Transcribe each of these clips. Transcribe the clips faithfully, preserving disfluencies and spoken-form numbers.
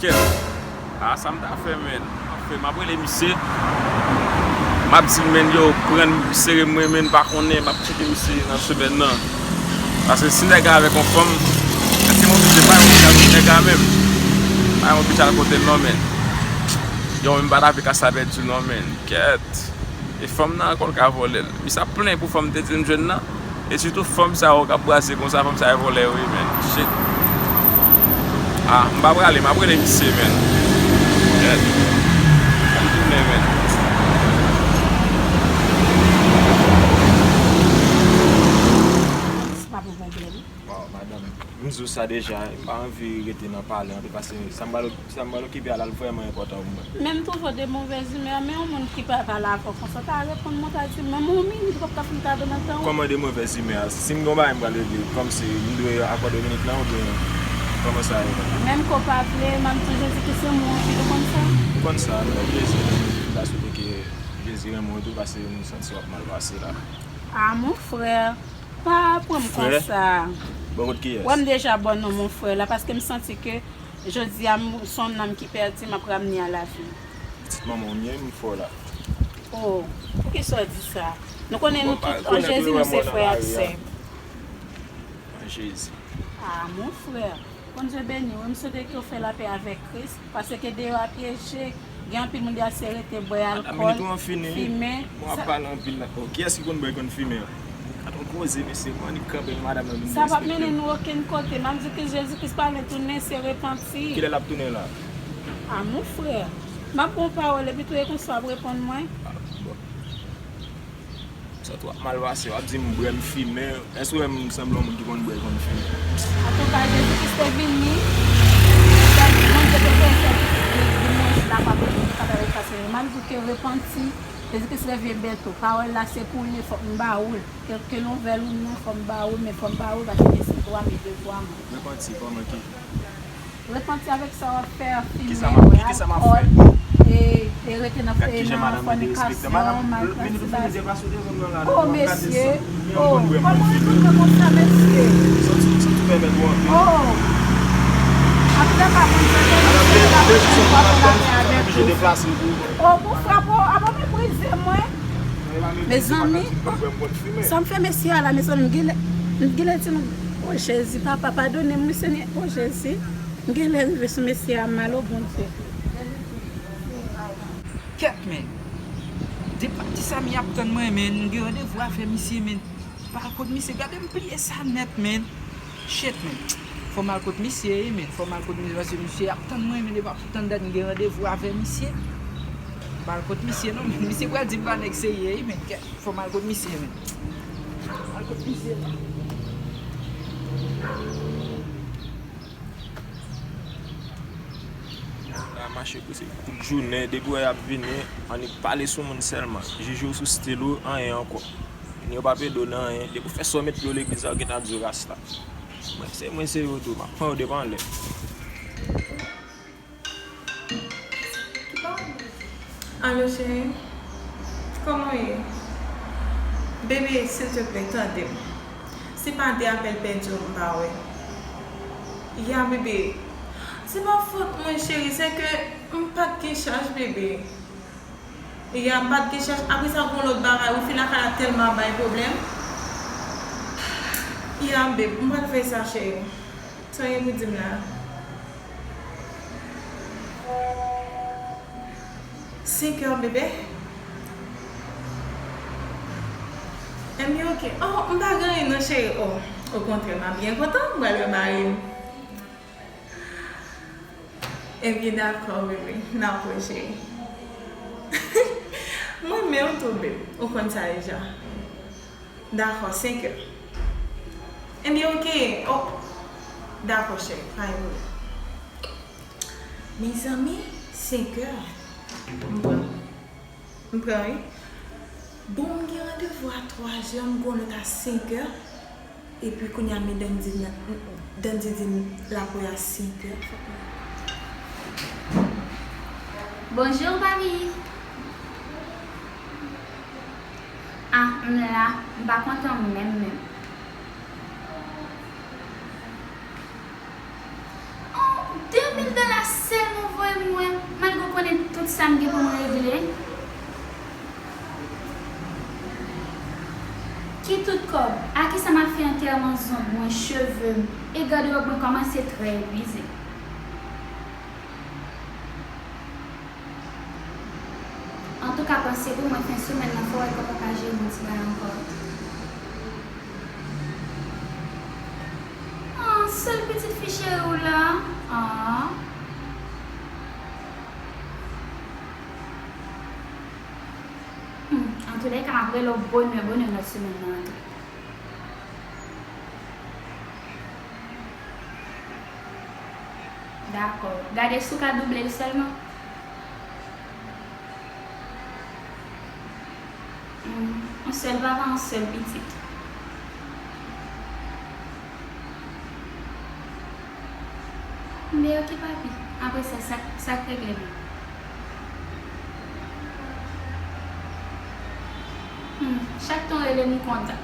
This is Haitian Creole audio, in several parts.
Kèt. A, sa m ta fè, menn. M ap fè, m ap rele misye. M ap di l, menn, yo, pran m, sere m, mwen, menn, pa konnen, m ap tcheke misye nan semèn nan. Paske si nèg la avèk yon fanm, èske m oblije pa yon pichal kote nèg la menm? Pa yon pichal kote l non, menn. Yo, menm pa t avèk sa pèdi non, menn. Kèt. E fanm nan ankò l ka vòlè l. Misye ap plenyen pou fanm te di l m jwenn nan. E sitou fanm sa yo k ap brase konsa, fanm sa yo vòlè wi, menn. Shit. A, m pa prale, m ap rele misye, menn. Kèt. M tounen, menn. Se pa pou pwoblèm. Waw, madanm, m di w sa deja, m pa anvi rete nan pale anpil, paske sa m pral, sa m pral okipe a la, l vrèman enpòtan pou mwen. Men m toujou de movèz imè, men yon moun ki pa pale avè w konsa, ta reponn mwen, ta di, menm yon minit, ou p ap ka fin kado nan tan w. Kòman de movèz imè a? Si m gen yon bagay m pral regle, kòmsi m dwe akòde w minit lan, oubyen kòman sa ye? Menm ke w pa vle, m ap di Jezi ke se mwen, ou konn sa? M konn sa, men Jezi, m ta swete ke Jezi renmen w tou, paske m santi w ap mal pase la. A, mon frè, pa pran m konsa. Bò kot kiyès? Wè m deja bò non, mon frè la, paske m santi ke jodi a, m, se yon nanm ki pèdi, m ap ramne a lavi. Pitit manman w m ye, m fè w la. O, poukisa w di sa? Nou konnen nou tout, an Jezi, nou se frè ak sè. An Jezi. A, mon frè, Bondye beni w, e m swete ke w fè lapè avèk Kris, paske deyò a pyeje, gen anpil moun deyò se rete bwè alkòl, fimen. Bon, w ap pale anpil la. O, kiyès ki konn bwè, ki konn fimen an? Gad yon koze, mesye, kòman li kanpe, madanm nan vin derespekte l. Sa p ap mennen nou okenn kote. M ap di ke Jezi Kris pa vle tounen, se repanti. Kilè l ap tounen la? A, mon frè, m ap ba w pawòl, epi tou e konsa w ap reponn mwen. A, bon. Sa tou ap mal pase, w ap di m bwè, m fimen. Èske w wè m sanble yon moun ki konn bwè, konn fimen? Antouka, Jezi Kris te vini, Bondye te voye sèvitè li, li mouri sou lakwa pou nou kapab efase nou. M ap di w ke repanti, Jezi Kris revyen byento. Pawòl la se pou li, fòk m ba ou l. Kèlke nouvèl ou non, fò m ba ou l, men fò m ba ou l, paske se dwa m e devwa m. Repanti, kòman ki? Repanti avèk sa w ap fè, fimen, bwè alkòl, e, e rete nan, e nan fònikasyon, malpratik. O, mesye, o, kòman w ap pale konsa, mesye? O, antoulèka, Bondye beni w, Bondye beni w, Bondye beni w. O, pou frape w, apa w meprize mwen? Mezanmi, o, sa m fè mesye a la, mezanmi, m genlè, m genlè di nou, o Jezi, papa, padone m, wi, Senyè, o Jezi. M genlè rive sou mesye a mal, o Bondye. Kèt, men. Depi ti Samy ap tann mwen, men, m gen randevou avè misye, men. M pa al kot misye, gade m bliye sa nèt, men. Shit, men. Fò m al kot misye, wi, men. Fò m al kot misye, paske misye ap tann mwen, men, depi ap tann dat m gen randevou avè misye. M pa al kot misye, non, men. Misye pral di m pa nèg serye, wi, men. Kèt. Fò m al kot misye, men. Al kot misye, men. La mache pou se kout jounen, depi w wè y ap vini, annik pale sou moun sèlman. Jije w sou stil ou, anyen ankò. Yo p ap ede w nan anyen. Depi w fè sa w met pye w legliz la, yo gentan di w rasta. Mwen, se mwen, se yo tou. M ap pran yo depi anlè. Alo, cheri. Kòman w ye? Bebe, silteplè, tande m. Se pa de apèl pèdi w m pa wè. Ya, bebe. Se pa fòt mwen, cheri, se ke m pa t gen chaj, bebe. Ya, m pa t gen chaj. Apre sa, gon lòt bagay, wifi lakay la tèlman ap bay pwoblèm. Ya, bebe, m pral fè sa, cheri. Sa w gen pou di m la? Senk è, bebe? Ebyen, oke. Oh, m pa gen anyen non, cheri. Oh, okontrè, m ap byen kontan, m pral wè mari m. Ebyen, dakò, bebe. N ap wè, cheri. Mwen menm tou, bebe. Ou konn sa deja. Dakò, senk è. Ebyen, oke. Oh, dakò, cheri. Pa gen pwoblèm. Mezanmi, senk è. M pran. M pran, wi. Bon, m gen randevou a twa è, m gon lòt a senk è. Epi kounye a, men Dandy di m, Dandy di m l ap wè a senk è. Fòk mwen. Bonjou, Papi. Ah, m la, m pa kontan menm, menm. Oh, de mil dola sèlman Sa m gen pou m regle? Ki tout kòb? A kisa m ap fè antèman zong mwen, cheve m, e gawòb mwen kòmanse trè epuize. Antouka, panse pou mwen, fen semèn nan, fò w wè kòman w ka jere yon ti bagay ankò. Ah, sèl pitit fi cheri w la. Ah. Hmm, antoulèka, m ap rele w bonè, bonè lòt semèn nan antre. Dakò. Gade si w ka double l sèlman. Hmm, yon sèl papa, yon sèl pitit. Mbe oke papi. Apre sa, sa, sa k regle menm? Hmm, chak tan w rele m, m kontan.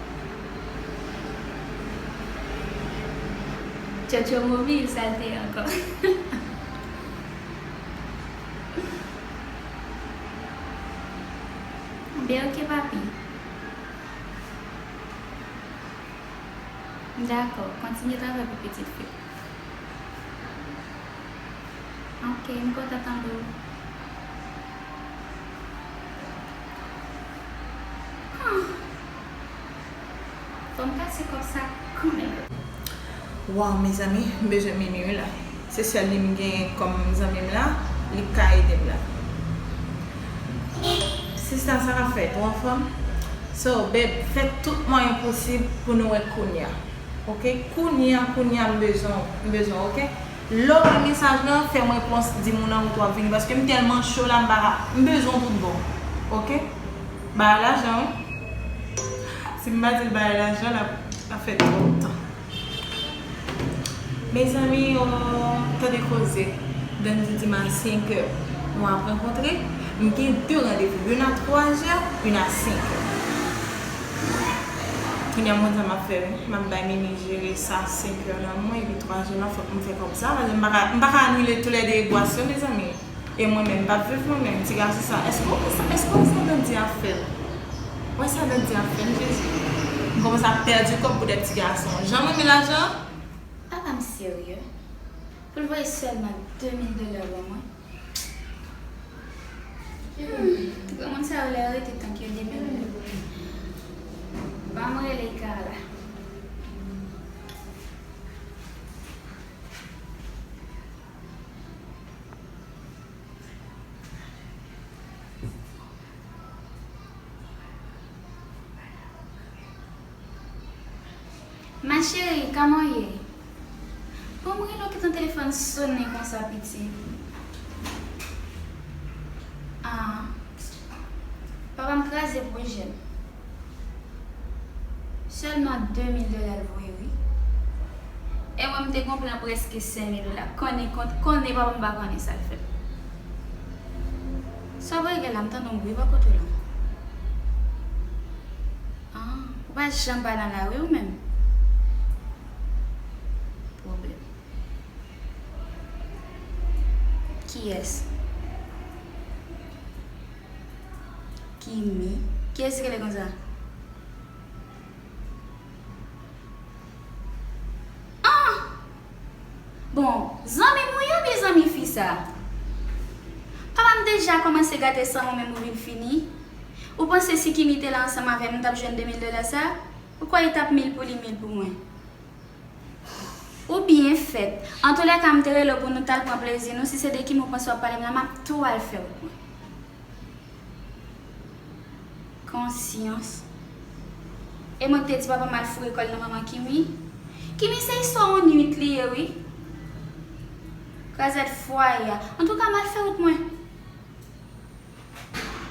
Tchotcho mobil, sa l te ye ankò. Mbe oke papi. Dakò, kontinye travay pou pitit fi w. Oke, m kontan tande w. Ah. Fò m kase kòb sa kanmenm. Waw, mezanmi, m bezwen Mimi wi la. Se sèl li m genyen kòm zanmi m la, li k ka ede m la. Sista, sa k ap fèt? Ou anfòm? So, babe, fè tout mwayen posib pou nou wè kounya. Oke? Kounya, kounya, m bezwen w, m bezwen w, oke? Lè w wè mesaj lan, fè m repons, di m nan wout w ap vini, paske m tèlman cho la, m pa ka, m bezwen w tout bon. Oke? Ba lajan, wi. Si m pa di l ba lajan, l ap, l ap fè twòp tan. Mezanmi, oh, tande koze. Dandy di m a senk è nou ap rankontre. M gen de randevou, youn a twa è, youn a senk è. Kounye a m konn sa m ap fè, wi. M ap bay Mimi jere sa senk è nan mwen, epi twa è nan fòk m fè kòb sa. Paske m pa ka, m pa ka anile toulède egwasyon, mezanmi. E mwen menm, m p ap viv mwen menm, ti gason sa. Èske w wè sa, èske w wè sa Dandy ap fè l? Wè sa Dandy ap fè l, Jezi. M kòmanse ap pèdi kòb pou de ti gason. Jan m renmen lajan. Papa m serye. Pou l voye sèlman de mil dola ban mwen. Hmm, granmoun sa yo lè yo rete tank yo de mil dola. Ban m rele Carla. Ma chérie, kòman w ye? Bon, m rele w, kite yon telefòn sonnen konsa, piti. Ah, papa m kraze pwojè m. Sèlman de mil dola l voye, wi. E mwen, m te gon plan prèske senk mil dola. Konnen kont, konnen papa m pa konnen sa l fè. Sa w voye la, m tande yon bri bò kote w la. Ah, ou pa janm pa nan lari ou menm. Pwoblèm. Kiyès? Kimi. Kiyès ki rele konsa? Ah! Bon, zanmi m ou ye oubyen zanmi fi sa? Papa m deja kòmanse gate san mwen menm ou vin fini. Ou panse si Kimi te la ansanm avè m, m t ap jwenn de mil dola sa? Ou kwè li t ap mil pou li, mil pou mwen? Ou byen fèt. Antoulèka, m te rele w pou nou t al pran plezi nou. Si se de Kimi ou panse w ap pale m la, m ap tou al fè w pran. Konsyans. E mwen ki te di papa m al foure kò l nan manman Kimi. Kimi, se istwa yon nwit li ye, wi. Krazèt fwaye a. Antouka, m al fè wout mwen.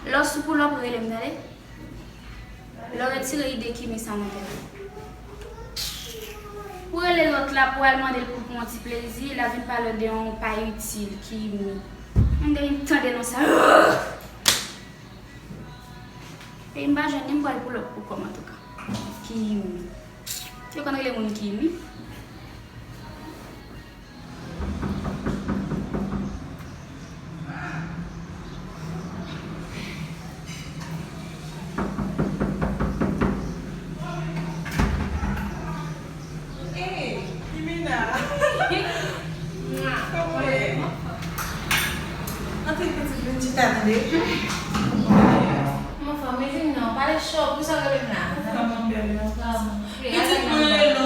Lè w sou pull up, rele m, tande? Lè w retire ide Kimi sa nan tèt ou. Ou rele lòt la pou al mande l pou l pran yon ti plezi, l ap vin pale w de yon pa itil, Kimi. M gen vin tande non sa. Epi m pa jwenn li, m pral pull up pou kò m antouka. Kimi. Yo konn rele moun Kimi. Tande. Mwen fanm, men di m non, pale cho, pou sa w rele m la. Sa mwen bèl yo. Pitit, mwen rele w,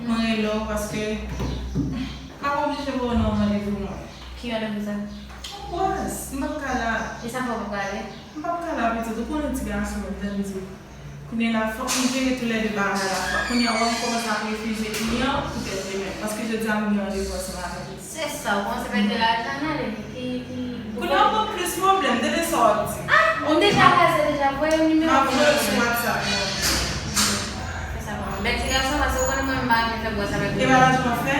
mwen rele w paske m ap oblije voye w nan yon randevou mwen. Ki randevou sa? Yon bwaz, m p ap ka la. E sa fè w p ap ka ale? M p ap ka la, pitit, ou konnen ti gason m, Dandy. Kounye a la, fòk nou jere toulède bagay la. Fòk kounye a, wè m kòmanse ap refize kliyan poutèt li menm. Paske jodi a, m gen randevou ansanm avèk li. Se sa, ou kòmanse pèdi lajan nan ale. Ki, ki, kounye a, w ban m plis pwoblèm. Tande sa w ap di. Ah, m deja kraze deja. Voye yon nimewo. M ap voye l sou WhatsApp mwen. Fè sa pou mwen. Bèl ti gason, paske ou konnen mwen menm m pa renmen fè bwaz avèk li. E pa lajan w fè?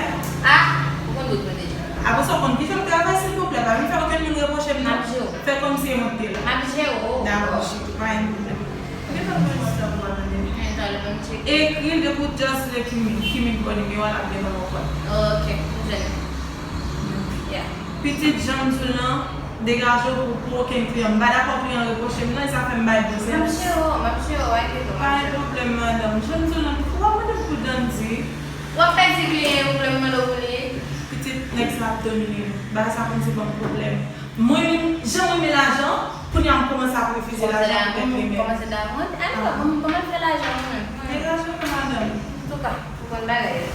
Ah, ou konn tout mwen deja. Apre sa, w konn kijan m travay, silvouplè, pa vin fè okenn moun repwoche m non. M ap jere w. Fè kòmsi e mwen k te la. M ap jere w. Dakò, cheri, pa gen pwoblèm. Ou gentan voye m WhatsApp ou a, tande. Men talè, ban m tcheke. Ekri l depi w just lè Kimi, Kimi voye nimewo a, l ap gentan ba w kòd. Ok, m jwenn li. Yeah. Pitit, jan m di w lan, degaje w pou, pou okenn kliyan. M pa dakò kliyan repwoche m non, e sa fè m bay bon sèvis. M ap jere w, m ap jere w, pa enkyete w, m ap jere w. Pa gen pwoblèm, madanm. Jan m di w lan, ou pa mande m pou Dandy. W ap pèdi kliyan, ou vle m mande w pou li? Pitit, nèg sa ap domine m. Bagay sa kòmanse ban m pwoblèm. Mwen menm, jan m renmen lajan, kounye a m kòmanse ap refize lajan pou tèt li menm. Kòmanse damou, kòmanse damou. Ann, bon, bon, mwen fè lajan mwen menm. Degaje w, madanm. Antouka, ou konn bagay la.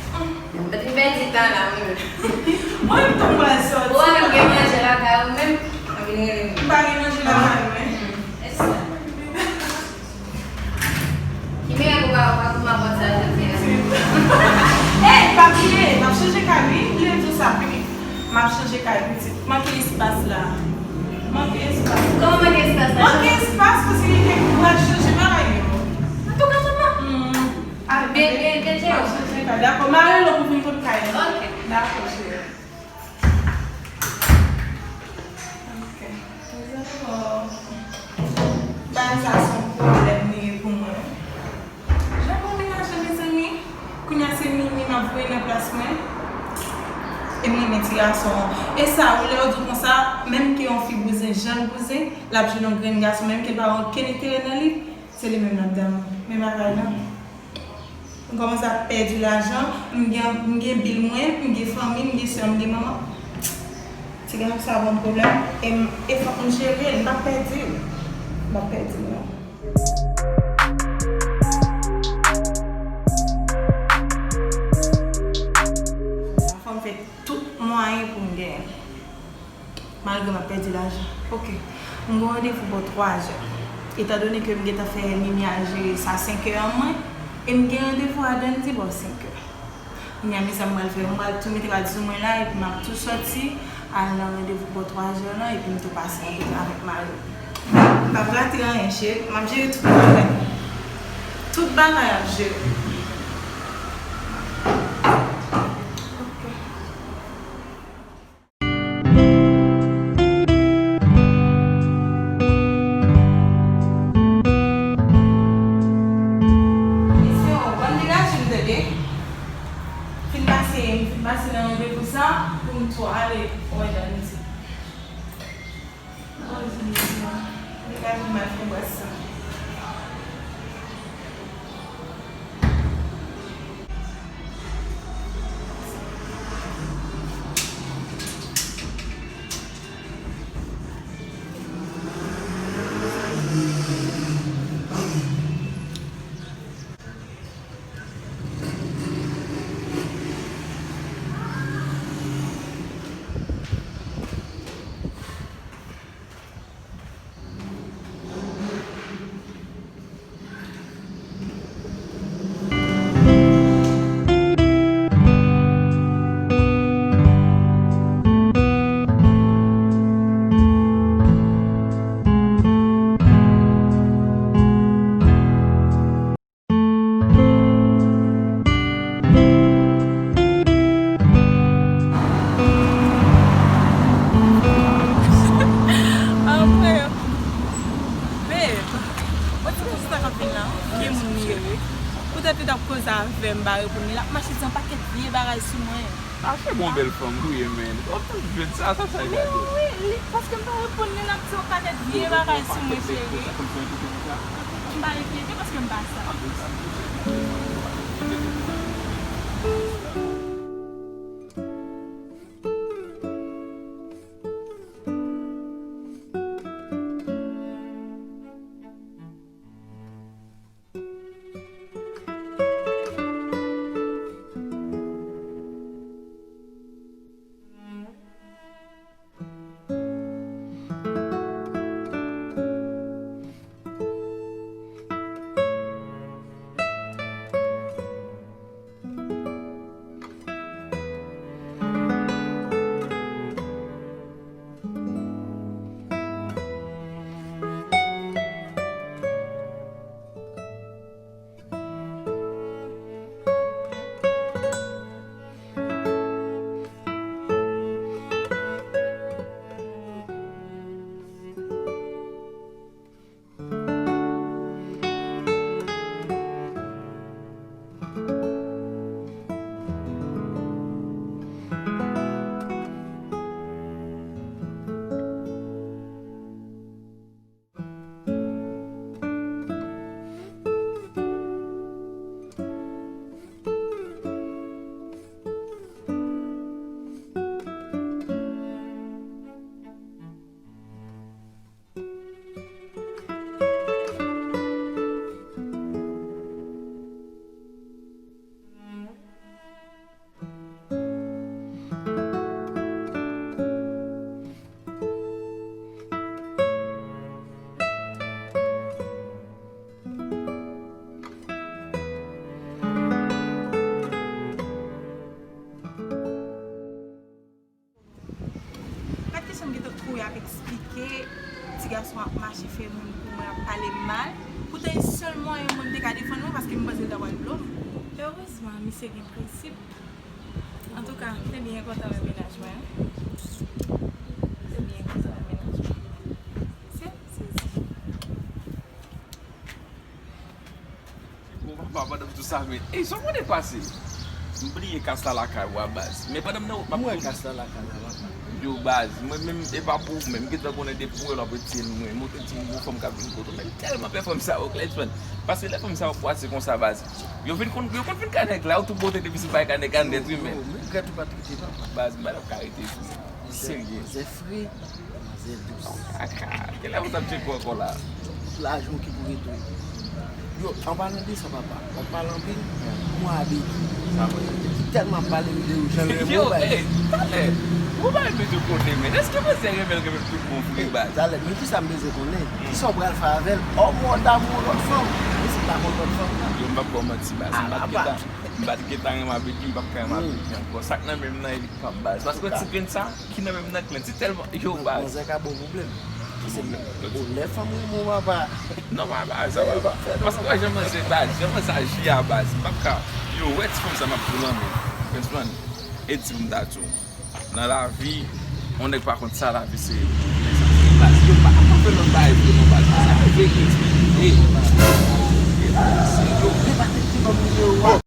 Mwen te pèdi tan la, mwen menm. Mwen menm tou m pral sòti. Ou wè m gen manje lakay ou menm, mwen vin rele m. M pa gen manje lakay mwen. E sa. Ki mirak ou pa, ou pa pou m apòt sa jodi a? Ey, pa bliye, m ap chanje kay wi, m bliye di w sa, wi. M ap chanje kay pitit. Manke espas la. Manke espas. Kòman manke espas la? Manke espas, paske gen kèk moun pral chanje bagay yo. Antouka, papa. Hmm. Ale, byen, byen, byen jere. M ap chanje kay. Dakò, m a rele w pou vin kot kay la. Ok. Dakò, cheri. Ok. Mezanmi, bagay sa se yon pwoblèm li ye pou mwen. Jan mwen menaje, mezanmi, kounye a se Mimi m ap voye nan plas mwen. E m renmen ti gason an. E sa, ou lè yo di w konsa, menm ke yon fi bouzen, jan l bouzen, l ap jwenn yon grenn gason, menm ke l pa gen okenn enterè nan li, se li menm l ap damou. Men bagay lan. M kòmanse ap pèdi lajan, m gen, m gen bil mwen, m gen fanmi, m gen sè, m gen manman. Ti gason sa ban m pwoblèm, e m, e fòk m jere l, m p ap pèdi l. M p ap pèdi l non. Fò m fè tout mwayen pou m genyen l. Malgre m ap pèdi lajan. Ok. M gen yon randevou bò twa zè. Etandone ke m gentan fè Mimi al jere sa senk è an mwen, e m gen randevou a Dandy bò senk è. Kounye a, men sa m pral fè, m pral tou mete valiz sou mwen la, epi m ap tou sòti, al nan randevou bò twa zè lan, epi m tou pase yon kote avèk mari m. M p ap rate anyen, cheri. M ap jere tout bagay. Tout bagay ap jere. Ok. Mesye, w konn degaje m tande. Fin pase, m fin pase nan randevou sa pou m tou ale wè Dandy. Degaje m al fè bwaz sa. Apre, babe, ou ti konsa k ap vin la, ki moun li ye wi? Poutèt li t ap koze avè m, pa reponn li, l ap mache di yon pakèt vye bagay sou mwen. Mache bon bèl fanm ou ye, man. W ap tann jwèt sa, sa, sa, gade. Wi, wi, li, paske m pa reponn li, l ap di yon pakèt vye bagay sou mwen, cheri. M pa enkyete paske m pa sa. Pou y ap eksplike, ti gason ap mache fè moun pou mwen, ap pale m mal. Poutan, e sèl mwayen mwen m te ka defann mwen, paske m panse l ta pral blo m. Erezman, misye gen prensip. Antouka, m te byen kontan wè mennaj mwen. M te byen kontan wè mennaj mwen. Se, se, se. Bon, papa, pandan m di w sa, men, ey, sa w konnen pase? M bliye kas la lakay ou a, baz. Men pandan m nan wout, m ap... Mwen wè kas la lakay la, papa. Yo, baz, mwen menm, e pa pou ou menm, m gentan konnen depi ou wè l w ap retire l, mwen montre ti gwo fanm k ap vin kote w, men m tèlman pè fanm sa yo, Klèchman. Paske lè fanm sa yo pwase konsa, baz, yo vin konn, yo konn vin kay nèg la, yo tou bote depi se bay kay nèg la nèt, wi, men. Yo, men grèt ou pa t kite, papa. Baz, m pa t ap ka rete, wi. Serye. Manzè fre, manzè dous. Kaka, kilè ou t ap tcheke ankò la? Tout lajan ki pou rete. Yo, an palan de sa, papa, w ap pale anpil, mwen a Beki. Sa vre. Li tèlman ap pale m de ou, jan l renmen w, baz. Yo, ey, talè, ou pa renmen tou kote, men èske manzè renmen l, renmen l tout bon vre, baz? Talè, men kisa m bezwen konnen? Kisa w pral fè avè l? Ò, mò damou yon lòt fanm. Men si m ta konn lòt fanm nan. Yo, m p ap ba w manti, baz. M pa t gentan, m pa t gentan renmen Beki, m p ap ka renmen Beki ankò. Sa k nan men m nan, e li k pa m, baz. Paske ti grenn sa, ki nan men m nan k plen. Se tèlman, yo, baz. Manzè ka ba w pwoblèm. Ki se bon, lè fanm renmen w, papa. Non, papa, sa va. Paske wè jan manzè, baz, jan manzè aji a, baz, m p ap ka. Yo, wè ti fanm sa m ap di w lan, men. Benchman, e di pou m ta di w. Nan lavi, yon nèg pa konn sa lavi se. Baz, yo pa, pa fè lòt bagay vre non, baz. Sa se vre ki eksplike. Yo, men pa te di ban m nimewo a.